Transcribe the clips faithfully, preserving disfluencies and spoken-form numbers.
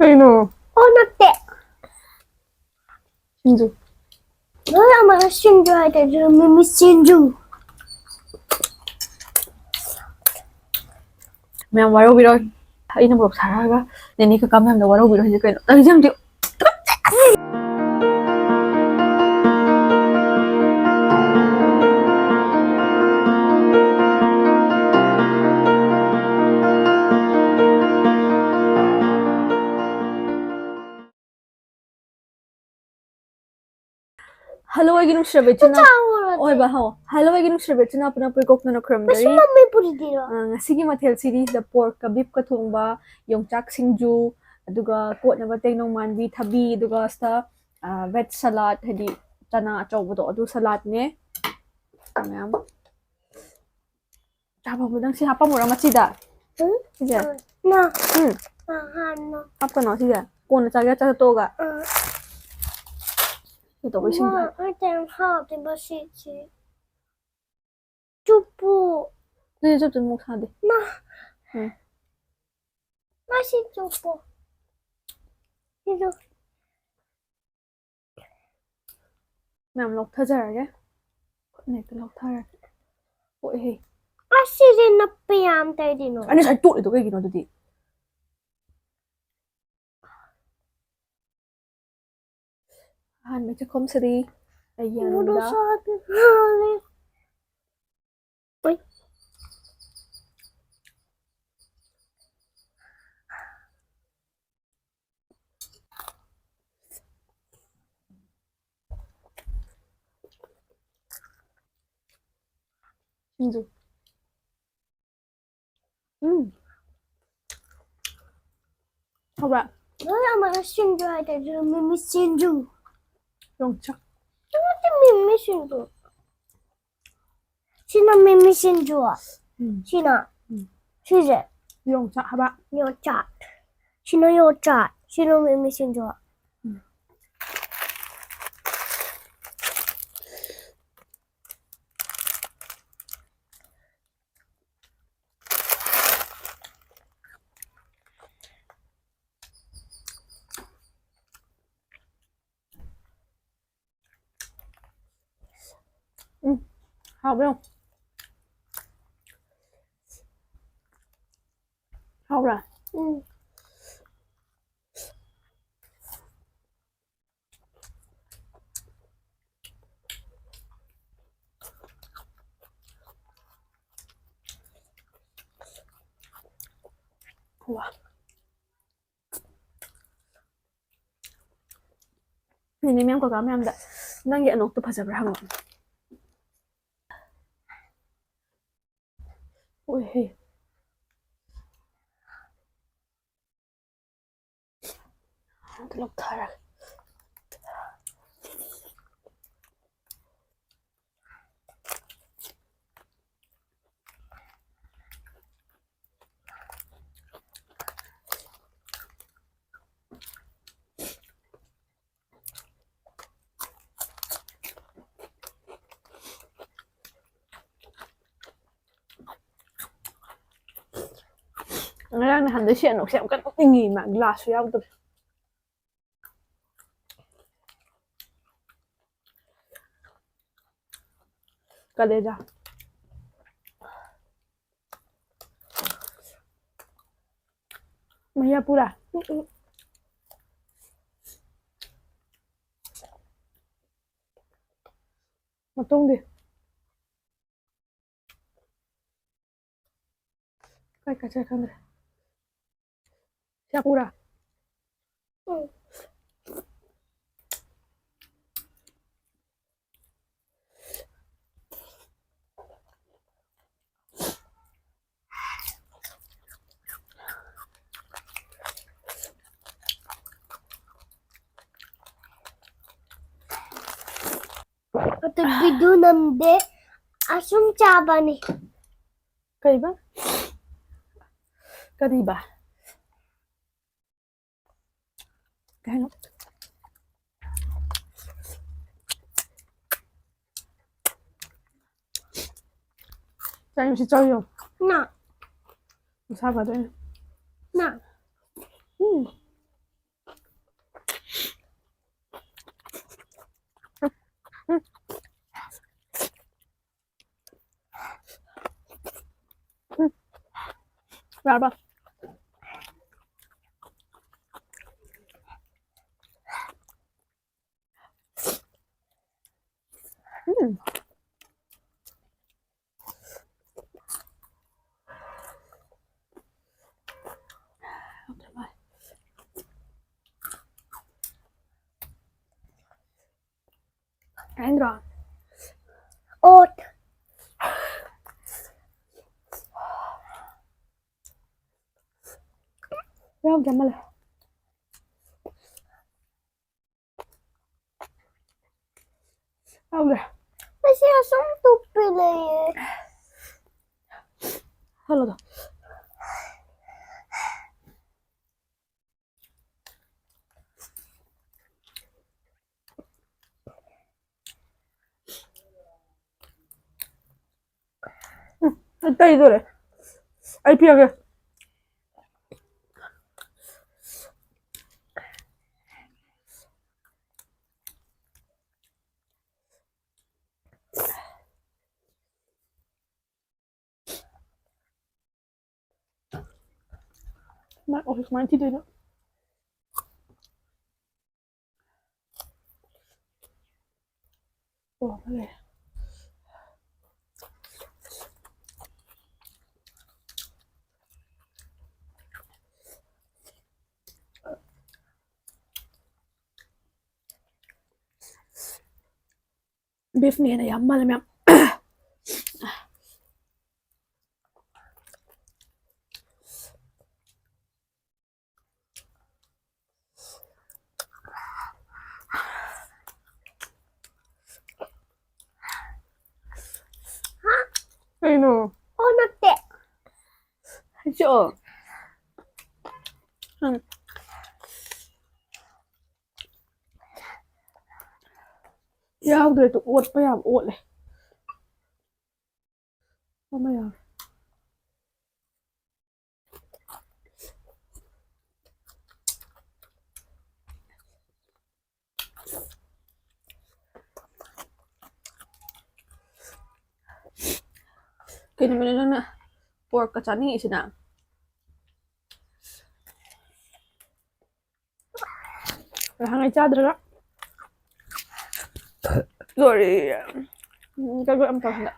ꯀꯩꯅꯣ? ꯑꯣ, ꯅꯠꯇꯦ꯫ ꯁꯤꯡꯖꯨ꯫ ꯂꯣꯏ ꯑꯃꯅ ꯁꯤꯡꯖꯨ ꯍꯥꯏꯗ꯭ꯔꯁꯨ ꯃꯤꯃꯤ ꯁꯤꯡꯖꯨ꯫ ꯃꯌꯥꯝ ꯋꯥꯔꯧꯕꯤꯔꯣꯏ꯫ ꯑꯩꯅ ꯃꯣꯔꯣꯛ ꯁꯥꯔꯛꯑꯒ ꯅꯦꯅꯦ ꯀꯀꯥ ꯃꯌꯥꯝꯗ ꯋꯥꯔꯧꯕꯤꯔꯣꯏ ꯍꯧꯖꯤꯛ ꯀꯩꯅꯣ꯫ ꯇꯧꯔꯤꯁꯦ ꯌꯦꯡꯉꯨ꯫ Hello, ꯑꯩꯒꯤ ꯅꯨꯡꯁꯤꯔꯕ ꯏꯆꯤꯟ ꯏꯅꯥꯎ꯫ ꯆꯥꯎꯔꯗꯤ꯫ ꯍꯣꯏ ꯕꯥ, ꯍꯥꯎ꯫ Hello, ꯑꯩꯒꯤ ꯅꯨꯡꯁꯤꯔꯕ ꯏꯆꯤꯟ ꯏꯅꯥꯎ ꯄꯨꯝꯅꯃꯛꯄꯨ ꯏꯀꯣꯛꯇꯅ ꯃꯁꯤ ꯈꯨꯔꯨꯝꯖꯔꯤ꯫ ꯃꯃꯤ ꯄꯨꯔꯤꯗꯤꯔꯣ? ꯑ, ꯉꯁꯤꯒꯤ ꯃꯊꯦꯜꯁꯤꯗꯤ ꯁꯤꯗ porkꯀ beefꯀ ꯊꯣꯡꯕ, ꯌꯣꯡꯆꯥꯛ ꯁꯤꯡꯖꯨ, ꯑꯗꯨꯒ ꯀꯣꯠꯅꯕ ꯇꯦꯡꯅꯧ ꯃꯥꯟꯕꯤ, ꯊꯕꯤ, ꯑꯗꯨꯒ ꯁꯤꯗ, ꯑ, veg salad, ꯍꯥꯏꯗꯤ ꯆꯅꯥ ꯑꯆꯧꯕꯗꯣ, ꯑꯗꯨ saladꯅꯦ꯫ ꯃꯌꯥꯝ ꯆꯥꯕꯕꯨ ꯅꯪ ꯁꯤ ꯍꯥꯞꯄꯝꯃꯨꯔꯣ ꯃꯆꯤꯗ? ꯎꯝ? ꯁꯤꯁꯦ? ꯅ꯫ ꯎꯝ. ꯅꯍꯥꯟꯅ꯫ ꯍꯥꯞꯀꯅꯣ ꯁꯤꯁꯦ? ꯀꯣꯟꯅ ꯆꯥꯒꯦ, ꯆꯥ ꯇꯣꯛꯑꯒ꯫ ꯑ, ꯀꯩꯗꯧꯕꯩ ꯁꯤꯡꯖꯨ? ꯃꯥ, ꯑꯩ ꯀꯩꯝ ꯍꯥꯞꯇꯦ ꯃꯁꯤꯁꯦ꯫ ꯆꯨꯞꯄꯨ꯫ ꯁꯤꯁꯦ ꯆꯨꯞꯇꯨ ꯃꯣꯔꯣꯛ ꯁꯥꯗꯦ. ꯃꯥ꯫ ꯎꯝ. ꯃꯁꯤ ꯆꯨꯞꯄꯨ꯫ ꯁꯤꯁꯨ꯫ ꯃꯌꯥꯝ ꯂꯧꯊꯖꯔꯒꯦ. ꯈꯨꯠꯅ ꯍꯦꯛꯇ ꯂꯧꯊꯔꯒꯦ. ꯄꯣꯛꯑꯦꯍꯦ. ꯑꯁ, ꯁꯤꯁꯦ ꯅꯞꯄ ꯌꯥꯝ ꯇꯧꯔꯤꯅꯣ꯫ ꯑꯩꯅ ꯉꯁꯥꯏ ꯇꯣꯠꯂꯤꯗꯣ ꯀꯩꯒꯤꯅꯣ ꯑꯗꯨꯗꯤ? ꯑꯍꯥꯟꯕ ꯆꯥꯛꯈꯨꯝꯁꯤꯗꯤ ꯑꯩ ꯌꯦꯟꯗ. ꯃꯣꯔꯣꯛ ꯁꯥꯗꯦ ꯃꯥꯜꯂꯦ꯫ ꯎꯏ꯫ ꯁꯤꯡꯖꯨ. ꯎꯝ. ꯍꯥꯎꯕ꯭ꯔꯥ? ꯅꯣꯏ ꯑꯃꯅ ꯁꯤꯡꯖꯨ ꯍꯥꯏꯗ꯭ꯔꯁꯨ ꯃꯤꯃꯤ ꯁꯤꯡꯖꯨ꯫ ꯌꯣꯡꯆꯥꯛ. ꯅꯠꯇꯦ, ꯃꯤꯃꯤ ꯁꯤꯡꯖꯨ꯫ ꯁꯤꯅ ꯃꯤꯃꯤ ꯁꯤꯡꯖꯨ꯫ ꯎꯝ. ꯁꯤꯅ꯫ ꯎꯝ. ꯁꯤꯁꯦ꯫ ꯌꯣꯡꯆꯥꯛ ꯍꯥꯏꯕ. ꯌꯣꯡꯆꯥꯛ꯫ ꯁꯤꯅ ꯌꯣꯡꯆꯥꯛ꯫ ꯁꯤꯅ ꯃꯤꯃꯤ ꯁꯤꯡꯖꯨ꯫ ꯎꯝ. ꯍꯥꯎꯕ꯭ꯔꯣ? ꯍꯥꯎꯕ꯭ꯔꯥ? ꯎꯝ꯫ ꯋꯥ꯫ ꯅꯦꯅꯦ ꯃꯌꯥꯝ, ꯀꯀꯥ ꯃꯌꯥꯝꯗ ꯅꯪꯒꯤ ꯑꯅꯣꯛꯇꯣ ꯐꯖꯕ꯭ꯔꯥ ꯍꯪꯉꯣ꯫ ꯎꯏꯍꯦ꯫ ꯑꯝꯇ ꯂꯧꯊꯔꯒꯦ꯫ ꯉꯔꯥꯡ ꯅꯍꯥꯟꯗꯩ ꯁꯤ ꯑꯅꯣꯛꯁꯦ ꯌꯥꯝ ꯀꯟꯅ ꯎꯞꯅꯤꯡꯉꯤ, ꯏꯃꯥ, ꯒ꯭ꯂꯥꯁꯁꯨ ꯌꯥꯎꯗꯕ꯫ ꯀꯂꯦꯖꯥ꯫ ꯃꯌꯥ ꯄꯨꯔꯥ꯫ ꯃꯇꯨꯡꯗꯤ꯫ ꯀꯥꯏ ꯀꯥꯏ ꯆꯠꯈ꯭ꯔꯦ ꯈꯪꯗ꯭ꯔꯦ꯫ ꯁꯤ ꯄꯨꯔꯥ꯫ ꯑꯗꯨ video ꯅꯝꯗꯦ, ꯑꯁꯨꯝ ꯆꯥꯕꯅꯤ꯫ ꯀꯩꯕ? ꯀꯔꯤꯕ? ꯀꯩ ꯍꯥꯏꯅꯣ? ꯆꯥꯏ, ꯃꯁꯤ ꯆꯥꯎ ꯌꯦꯡꯉꯨ꯫ ꯅ꯫ ꯃꯁꯥ ꯐꯗꯣꯏꯅꯦ꯫ ꯅ꯫ ꯎꯝ꯫ ꯌꯥꯔꯕ? ꯎꯝ꯫ ꯆꯥꯅꯤꯡꯗ꯭ꯔꯣ? ꯑꯣꯠ꯫ ꯌꯥꯝ ꯆꯥꯃꯜꯂꯦ꯫ ꯌꯥꯎꯗ꯭ꯔꯦ꯫ ꯃꯁꯤ ꯑꯁꯨꯝ ꯇꯨꯞꯄꯤ ꯂꯩꯌꯦ꯫ ꯍꯜꯂꯣꯗꯣ꯫ ꯎꯝ, ꯑꯩ ꯇꯩꯗꯣꯔꯦ꯫ ꯑꯩ ꯄꯤꯔꯒꯦ꯫ ꯃꯥꯏ ꯑꯣꯐꯤꯁ ꯀꯃꯥꯏꯅ ꯊꯤꯗꯣꯏꯅꯣ? ꯑꯣ, ꯂꯩꯔꯦ꯫ ꯕꯤꯐꯅ ꯍꯦꯟꯅ ꯌꯥꯝ ꯃꯥꯜꯂꯦ, ꯃꯌꯥꯝ꯫ ꯀꯩꯅꯣ? ꯑꯣ, ꯅꯠꯇꯦ꯫ ꯍꯩꯆꯣ꯫ ꯎꯝ꯫ ꯌꯥꯎꯗ꯭ꯔꯦ, ꯇꯨ ꯑꯣꯠꯄ ꯌꯥꯕ ꯑꯣꯠꯂꯦ꯫ ꯑꯃ ꯌꯥꯎꯔꯦ꯫ ꯀꯩ ꯅꯨꯃꯤꯠꯅꯣ ꯅꯪꯅ ꯄꯣꯔꯛꯀ ꯆꯥꯅꯤꯡꯉꯤꯁꯤꯅ? ꯅꯍꯥꯟꯉꯩ ꯆꯥꯗ꯭ꯔꯒ ꯂꯣꯏꯔꯦ꯫ ꯎꯝ, ꯀꯩꯅꯣ ꯌꯥꯝ ꯇꯧꯍꯟꯗ꯫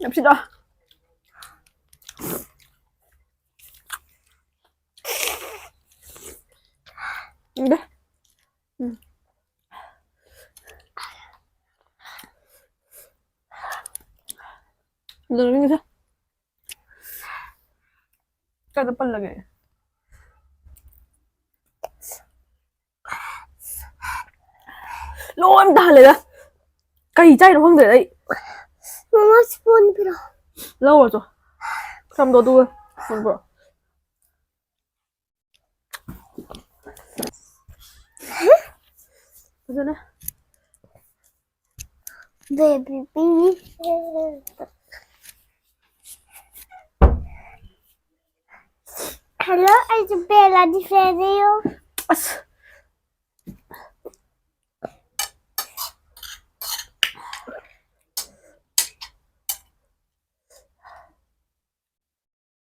ꯅꯞꯁꯤꯗꯣ꯫ ꯏꯪꯗꯦ꯫ ꯎꯝ꯫ ꯑꯗꯨ ꯃꯤꯁꯦ ꯀꯥꯏꯗ ꯄꯜꯂꯒꯦ? ꯂꯣꯏ ꯇꯥꯍꯜꯂꯦꯗ꯫ ꯀꯩ ꯆꯥꯏꯅꯣ ꯈꯪꯗ꯭ꯔꯦ ꯑꯩ꯫ ꯃꯃꯥ, spoon ꯄꯤꯔꯛꯑꯣ꯫ ꯂꯧꯔꯣ ꯆꯣ꯫ ꯁꯝꯗꯣ ꯑꯗꯨꯒ spoon ꯄꯨꯔꯛꯑꯣ꯫ ꯐꯖꯅ꯫ Baby. Hello, ꯑꯩꯁꯨ ꯕꯦꯜꯂꯥꯗꯤ ꯐꯦꯟꯅꯦꯌꯣ꯫ ꯑꯁ꯫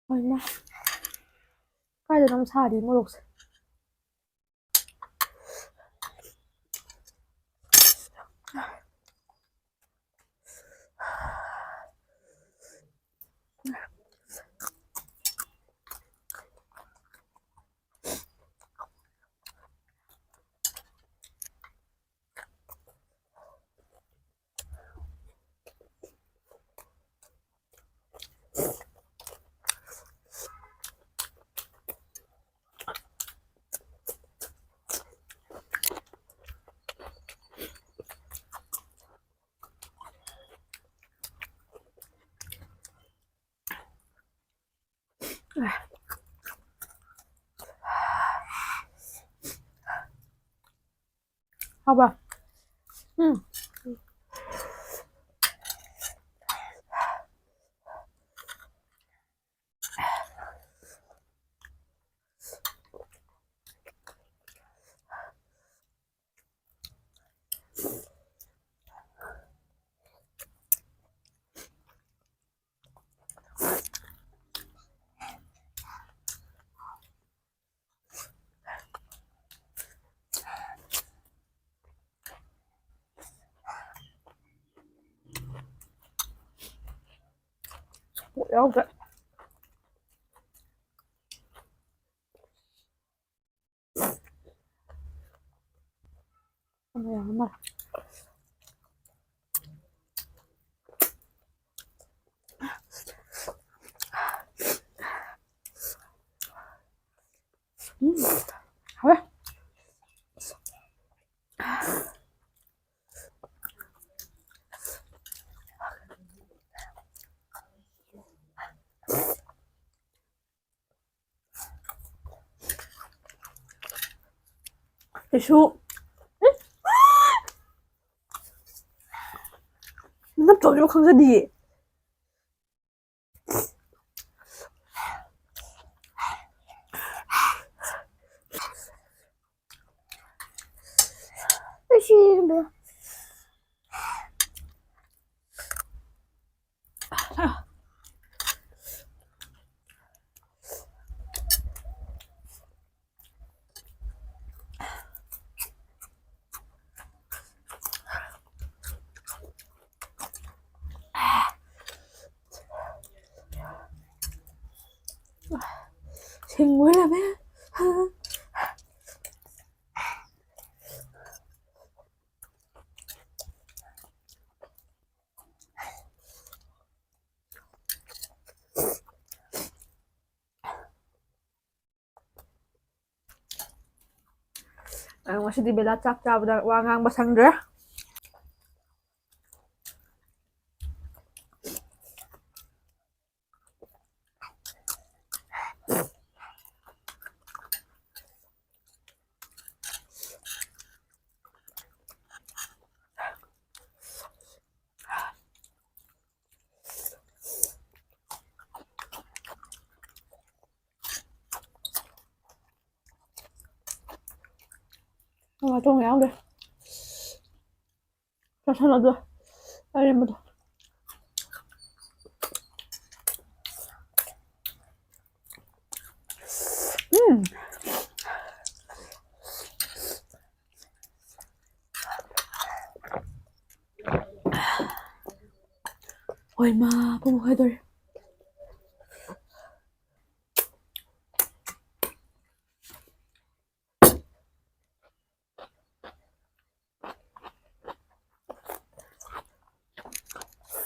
ꯍꯣꯏꯅꯦ꯫ ꯀꯥꯏꯗꯅꯣ ꯁꯥꯔꯤ ꯃꯣꯔꯣꯛꯁꯦ꯫ ꯍꯥꯎꯕ꯭ꯔꯥ? ꯎꯝ꯫ ꯌꯥꯎꯗ꯭ꯔꯦ꯫ ꯑꯃ ꯌꯥꯝ ꯃꯥꯜꯂꯦ꯫ ꯎꯝ, ꯍꯥꯎꯋꯦ꯫ ꯀꯩꯁꯨ, ꯎꯝ, ꯅꯞ ꯇꯧꯔꯤꯕ ꯈꯪꯖꯗꯤꯌꯦ꯫ ꯁꯤꯡ ꯑꯣꯏꯔꯝꯃꯦ꯫ ꯑ, ꯉꯁꯤꯗꯤ ꯕꯦꯂꯥ ꯆꯥꯛ ꯆꯥꯕꯗ ꯋꯥ ꯉꯥꯡꯕ ꯁꯪꯗ꯭ꯔꯦ꯫ ꯉꯥꯇꯣꯡ ꯌꯥꯎꯗ꯭ꯔꯦ꯫ ꯆꯥꯁꯜꯂꯣ ꯑꯗꯣ, ꯑꯔꯦꯝꯕꯗꯣ꯫ ꯎꯝ꯫ ꯍꯣꯏ, ꯃꯥ ꯄꯨꯡ ꯃꯈꯥꯏ ꯇꯧꯔꯦ꯫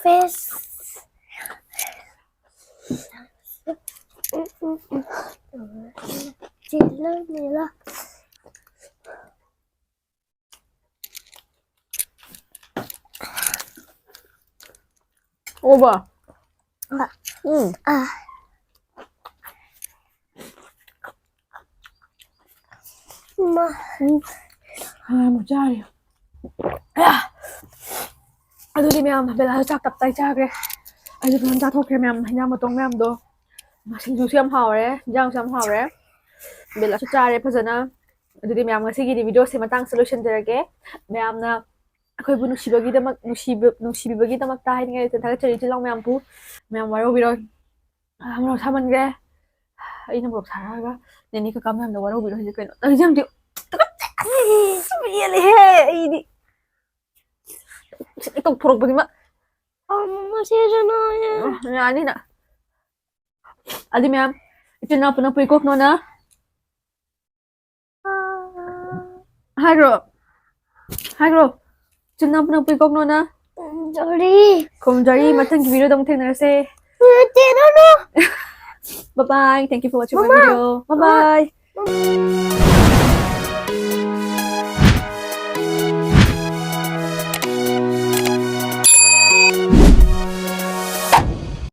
Best. Chilo, chilo. Over. Ah. Mm. Ah. ꯃꯥ꯫ ꯎꯝ꯫ ꯍꯥ, ꯑꯃꯨꯛ ꯆꯥꯔꯤ꯫ ꯑꯌꯥ! ꯑꯗꯨꯗꯤ ꯃꯌꯥꯝ, ꯕꯦꯂꯥꯁꯨ ꯆꯥꯛ ꯇꯞ ꯇꯥꯏ ꯆꯥꯈ꯭ꯔꯦ꯫ ꯑꯩꯁꯨ ꯐꯖꯅ ꯆꯥꯊꯣꯛꯈ꯭ꯔꯦ ꯃꯌꯥꯝ, ꯍꯤꯟꯖꯥꯡ ꯃꯇꯣꯡ ꯃꯌꯥꯝꯗꯣ꯫ ꯁꯤꯡꯖꯨꯁꯨ ꯌꯥꯝ ꯍꯥꯎꯔꯦ, ꯍꯤꯟꯖꯥꯡꯁꯨ ꯌꯥꯝ ꯍꯥꯎꯔꯦ꯫ ꯕꯦꯂꯥꯁꯨ ꯆꯥꯔꯦ ꯐꯖꯅ꯫ ꯑꯗꯨꯗꯤ ꯃꯌꯥꯝ, ꯉꯁꯤꯒꯤꯗꯤ ꯚꯤꯗꯤꯑꯣꯁꯦ ꯃꯇꯥꯡꯁꯤꯗ ꯂꯣꯏꯁꯤꯟꯖꯔꯒꯦ꯫ ꯃꯌꯥꯝꯅ ꯑꯩꯈꯣꯏꯕꯨ ꯅꯨꯡꯁꯤꯕꯒꯤꯗꯃꯛ, ꯅꯨꯡꯁꯤꯕ-, ꯅꯨꯡꯁꯤꯕꯤꯕꯒꯤꯗꯃꯛꯇ ꯍꯥꯏꯅꯤꯡꯉꯥꯏ ꯂꯩꯇꯦ꯫ ꯊꯥꯒꯠꯆꯔꯤ ꯏꯆꯤꯜ ꯏꯅꯥꯎ ꯃꯌꯥꯝꯕꯨ꯫ ꯃꯌꯥꯝ ꯋꯥꯔꯧꯕꯤꯔꯣꯏ꯫ ꯑꯥ, ꯃꯣꯔꯣꯛ ꯁꯥꯃꯟꯈ꯭ꯔꯦ꯫ ꯑꯩꯅ ꯃꯣꯔꯣꯛ ꯁꯥꯔꯒ ꯅꯦꯅꯦ ꯀꯀꯥ ꯃꯌꯥꯝꯗ ꯋꯥꯔꯧꯕꯤꯔꯣꯏ ꯍꯧꯖꯤꯛ ꯀꯩꯅꯣ꯫ ꯅꯪꯁꯦ ꯌꯥꯝꯗꯤ ꯇꯨꯀꯠꯆꯩ꯫ ꯑꯁ, ꯌꯦꯜꯂꯦꯍꯦ ꯑꯩꯗꯤ꯫ ꯁꯤꯗꯤ ꯇꯧꯊꯣꯔꯛꯄꯅꯤꯃ꯫ ꯑꯃ ꯁꯤꯁꯨ ꯅꯣꯏꯌꯦ꯫ ꯑ, ꯌꯥꯅꯤꯅ꯫ ꯑꯗꯨ ꯃꯌꯥꯝ, ꯏꯆꯤꯟ ꯏꯅꯥꯎ ꯄꯨꯟꯅ ꯄꯨꯏꯀꯣꯛꯅꯣꯅ꯫ ꯍꯥꯏꯈ꯭ꯔꯣ꯫ ꯍꯥꯏꯈ꯭ꯔꯣ꯫ ꯏꯆꯤꯟ ꯏꯅꯥꯎ ꯄꯨꯟꯅ ꯄꯨꯏꯀꯣꯛꯅꯣꯅ꯫ ꯈꯨꯝꯖꯔꯤ꯫ ꯈꯨꯝꯖꯔꯤ, ꯃꯊꯪꯒꯤ ꯚꯤꯗꯤꯑꯣꯗ ꯑꯃꯨꯛ ꯊꯦꯡꯅꯔꯁꯦ꯫ ꯅꯠꯇꯦ, no, no꯫ Bye bye. Thank you for watching my video. Bye bye.